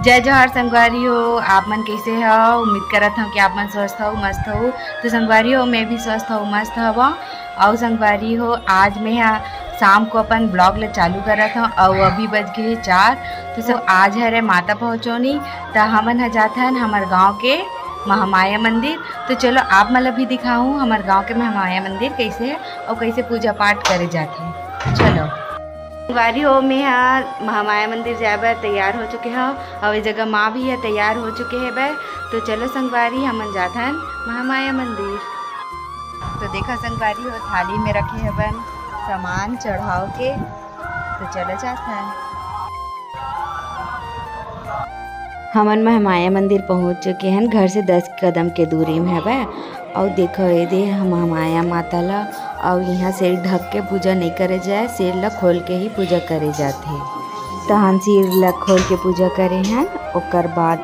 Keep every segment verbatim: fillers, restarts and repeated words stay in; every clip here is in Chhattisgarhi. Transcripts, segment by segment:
जय जोहार संगवारी हो, आप मन कैसे हो? उम्मीद करत हव कि आप मन स्वस्थ हो, मस्त हो। तो संगवारी हो, मैं भी स्वस्थ हो, मस्त हव। अउ संगवारी हो, आज मैं हा शाम को अपन vlog ला चालू करत हव अउ अभी बज गे हे चार। तो सब आज हरे माता पहुँचोनी, त हमन ह जात हन हमर गांव के महामाया मंदिर। तो चलो, आप मन ला भी दिखाहूँ हमर गांव के महामाया मंदिर कैसे हे अउ कैसे पूजा पाठ करे जाथे। चलो। संगवारी हो, मैं हा महामाया मंदिर जाए बर तैयार हो चुके हव, अउ ए जगह माँ भी ह तैयार हो चुके हे बर। तो चलो संगवारी, हमन जाथन महामाया मंदिर। तो देखा संगवारी हो, थाली में रखे हवन सामान चढ़ाव के, तो चलो जाथन। हमन महामाया मंदिर पहुंच चुके हन, घर से दस कदम के दूरी में हवय। अउ देखो, ए दे हम महामाया माता ला, अउ इहाँ सिर ढक के पूजा नइ करे जाए, सिर ला खोल के ही पूजा करे जाथे। तहन सिर ला खोल के पूजा करे हन। ओकर बाद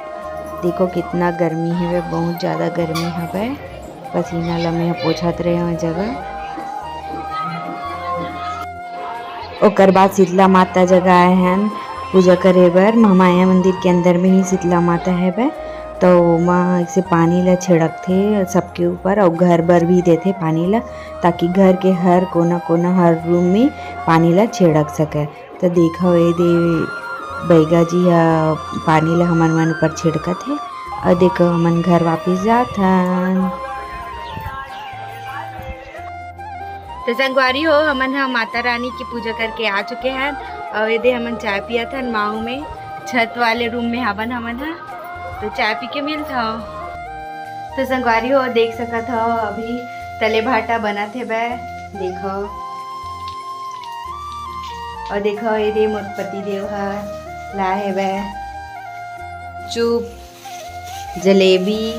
देखो, कितना गर्मी हवे, बहुत ज्यादा गर्मी हवे। पसीना ला मैं पोछत रहे हूँ जगह। ओकर बाद शीतला माता जगह आए हन पूजा करे बर। महामाया मंदिर के अंदर में ही शीतला माता हवे, तो ओमा ऐसे पानी ला छिड़कथे सबके ऊपर, अउ घर बर भी देथे पानी ला, ताकि घर के हर कोना कोना, हर रूम में पानी ला छिड़क सके। तो देखो, ए दे बैगा जी हा पानी ला हमन मन ऊपर छिड़कत हे। अउ देखो, हमन घर वापिस जात हन। तो संगवारी हो, हमन ह माता रानी की पूजा करके आ चुके हन। अउ ए दे हमन चाय पियत हन माहू में, छत वाले रूम में हवन हमन ह। तो चाय पी के मिलत हव। तो संगवारी हो, देख सकत हव, अभी तले भाटा बनत हेवय। देखो, अउ देखो, ए दे मोर पति देव ह लाए हेवय चूप, जलेबी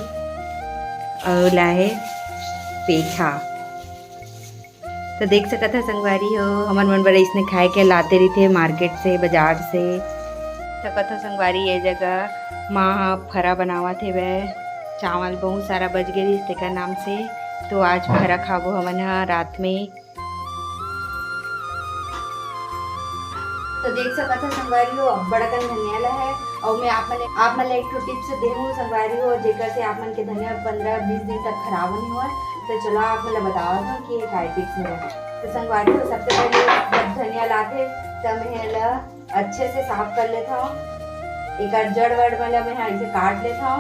अउ लाए पेठा। तो देख सकत ह संगवारी हो, हमन मन बर अइसने खाए के लाते रहिथे मार्केट से, बाजार से। सकत हो संगवारी, ये जगह माँ ह फरा बनावत हेवय, चावल बहुत सारा बच गे रिहिस तेकर नाम से, तो आज फरा खाबो हमन ह रात में। तो देख सकत हो संगवारी हो, अब्बड़ अकन धनिया ला है, अउ मैं आप मन, आप मन ला एक ठो टिप्स देहूँ संगवारी हो, जेकर से आप मन के धनिया पंद्रह बीस दिन तक खराब नहीं होय। तो चलो आप मन ला बतावत हूँ कि ये काय टिप्स है। तो संगवारी हो, सबसे पहले जब धनिया लाथे, तब मैं एला अच्छे से साफ कर लेत हूँ। एकर जड़ वड़ मन ला मैं ऐसे काट लेत हूँ।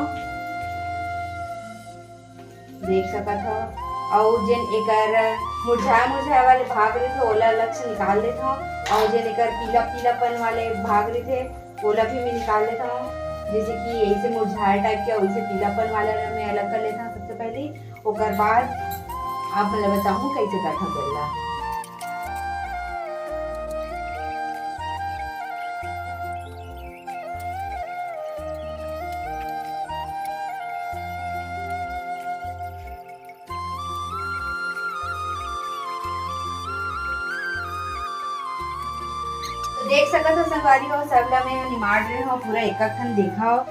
देख सकत हव। अउ जेन एकर मुरझाए मुरझाए वाले भाग रहिथे, ओला अलग से निकाल लेथव। अउ जेन एकर पीला पीलापन वाले भाग रहिथे, ओला भी मैं निकाल लेथव। जैसे कि ऐसे मुरझाए टाइप के, वैसे पीलापन वाला ला मैं अलग कर लेथव सबसे पहले। ओकर बाद आप मन ला बताहूँ कैसे करथव तेला। तो देख सकत हो संगवारी हो, सब ला मैं निमाड़ रहे हो, पूरा एक एक ठन देखा हो।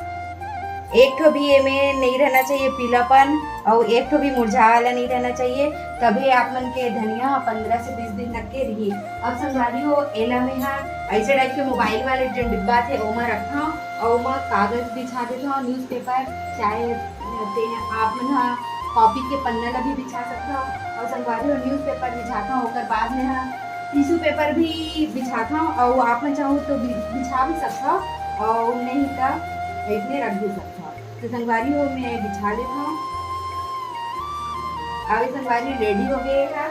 एक ठो भी एमे नहीं रहना चाहिए पीलापन, अउ एक ठो भी मुरझा वाला नहीं रहना चाहिए, तभे आप मन के धनिया ह पंद्रह से बीस दिन तक के रही। अब संगवारी हो, एला मैं हा ऐसे टाइप के मोबाइल वाले जो डिब्बा थे, ओमा रखा हूँ, अउ ओमा कागज बिछा देता हूँ, न्यूज़पेपर, चाहे ते आप मन ह कॉपी के पन्ना ला भी बिछा सकथव। अउ संगवारी हो, न्यूज़पेपर बिछाथव, ओकर बाद में ह टिश्यू पेपर भी बिछाथव, अउ आप मन चाहो तो बि-, बिछा भी सकथव, अउ नहीं त इतने रख भी सकथव। तो संगवारी हो, मैं बिछा लेथव। अब ये संगवारी रेडी हो गए है।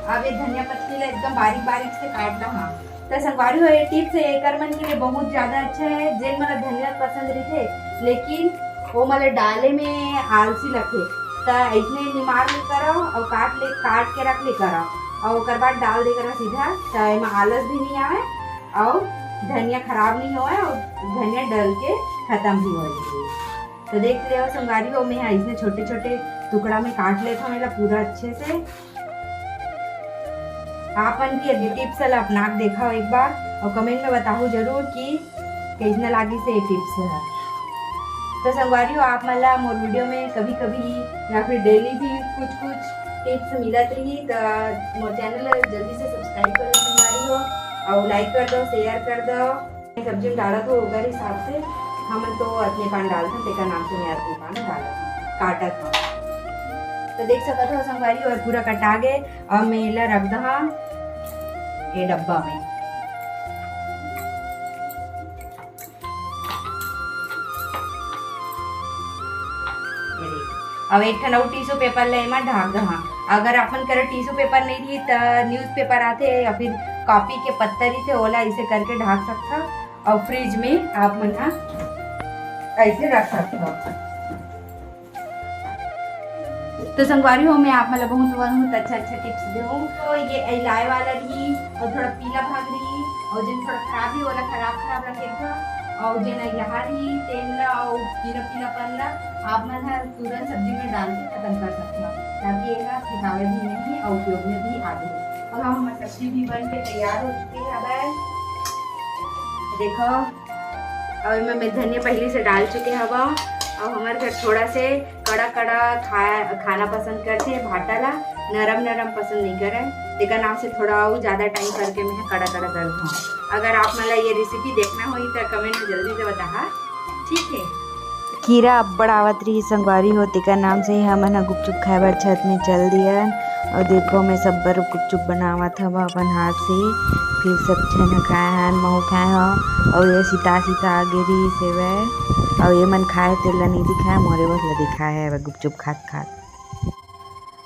अब ये धनिया पत्ती ला एकदम बारीक बारीक से काटना है। त संगवारी हो, ये टिप्स है, एकर मन के लिए बहुत ज्यादा अच्छा है। जेन मन ला धनिया पसंद रहिथे, लेकिन वो मन ला डाले में आलसी लगथे, त ऐसने निमार ले करो अउ काट ले, काट के रख ले करो, अउ ओकर बाद डाल दे करो सीधा, त एमा आलस भी नहीं आवे अउ धनिया खराब नहीं होवे अउ धनिया डल के खत्म भी हो जाए। तो देख ले संगवारी हो, मैं ऐसने छोटे छोटे टुकड़ा में काट लेथव एला पूरा अच्छे से। आप मन भी ये टिप्स ला अपना के देखव एक बार अउ कमेंट में बताहू जरूर कि कैसना लागिस ये टिप्स ह। तो संगवारी हो, आप मन ला मोर वीडियो में कभी कभी या फिर डेली भी कुछ कुछ टिप्स मिलत रही, तो मोर चैनल ला जल्दी से सब्सक्राइब करो संगवारी हो, अउ लाइक कर दो, शेयर कर दो। सब्जी में डालत हो ओकर हिसाब से। हमन तो अतनी पान डालथन, तेकर नाम से मैं अतनी पान डालत हूँ, काटत हूँ। तो देख सकत हो संगवारी, अउ पूरा कटा गे। अब मैं एला रख दहा ये डब्बा में। अब एक ठन अउ टिश्यू पेपर ले एमा ढाक दहा। अगर आप मन करा टिश्यू पेपर नहीं रही त न्यूज़पेपर आथे या फिर कॉपी के पत्ता रहिथे, ओला इसे करके ढाक सकथव। अउ फ्रिज में आप मन ह ऐसे रख सकथव। तो संगवारी हो, मैं आप मन ला बहुत बहुत अच्छा अच्छा टिप्स देहूँ। तो ये इलाय वाला रही अउ थोड़ा पीला भाग रही अउ जेन थोड़ा खराब रही, ओला खराब खराब रखे था। अउ जेन इलाहा रही तेल ला अउ पीला पीलापन ला आप मन ह तुरंत सब्जी में डाल के खत्म कर सकते हो, ताकि ये ना फेंकावे भी नहीं और उपयोग में भी आ जाए। और हम सब्जी भी बन के तैयार हो चुके हैं। अब देखो, अब एमे मैं धनिया पहले से डाल चुके हवा। और हमारे घर थोड़ा से कड़ा कड़ा खा, खाना पसंद करते हैं, भाटा ला नरम नरम पसंद नहीं करे, तेकर नाम से थोड़ा और ज़्यादा टाइम करके मैं कड़ा कड़ा कर दूँ। अगर आप मन ला ये रेसिपी देखना होई तो कमेंट में जल्दी से बताहा, ठीक है। कीरा अब्बड़ आवत रही संगवारी हो, तेकर नाम से हमन ह गुपचुप खाए बर छत में चल दियन। और देखो, मैं सब बर गुपचुप बनावत हव अपन हाथ से। फिर सब झन ह खाए हन, महू खाए हव। और ये सीता सीता आगे रही सेवय, और ये मन खाए तेला नहीं दिखाए, मोरे बस ला दिखाए है गुपचुप खात खात।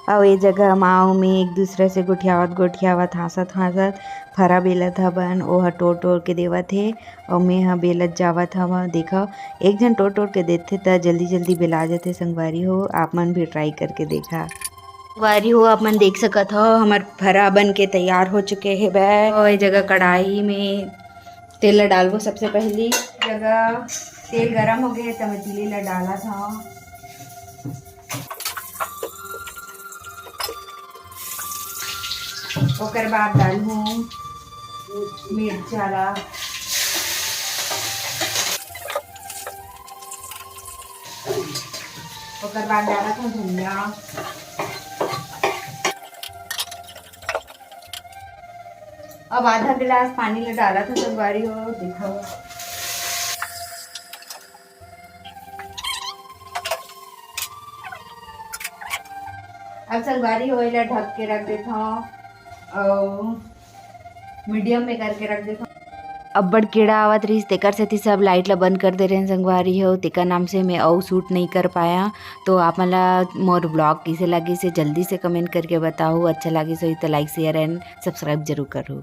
अउ ए जगह माऊ में एक दूसरे से गोठियावत गोठियावत, हाँसत हाँसत फरा बेलत हवन। ओह टोर टोर के देवत हे अउ में ह बेलत जावत हवं। देखव, एक झन टोर टोर के देथे त जल्दी जल्दी बेला जथे। संगवारी हो, आप मन भी ट्राई करके देखा। संगवारी हो, आप मन देख सकत हव, हमर फरा बन के तैयार हो चुके हे। बै अउ ए जगह कढ़ाई में तेल ला डालबो। सबसे पहली जगह तेल गरम हो गए त मैं तिली ला डालत हव। ओकर बाद डालहूँ मिर्चा ला, ओकर बाद डालत हूँ धनिया। अब आधा गिलास पानी ला डालत हूँ संगवारी हो, देखो। अब संगवारी हो, एला ढक के रख देथव अउ मीडियम में करके रख देथव। अब्बड़ कीड़ा आवत रहिस, तेकर सेती सब लाइट ला बंद कर दे रहेन संगवारी हो, तेकर नाम से मैं अउ शूट नहीं कर पाया। तो आप मन ला मोर ब्लॉग किसे लागिस हे जल्दी से कमेंट करके बताओ। अच्छा लागिस होही तो लाइक, शेयर एंड सब्सक्राइब जरूर करो।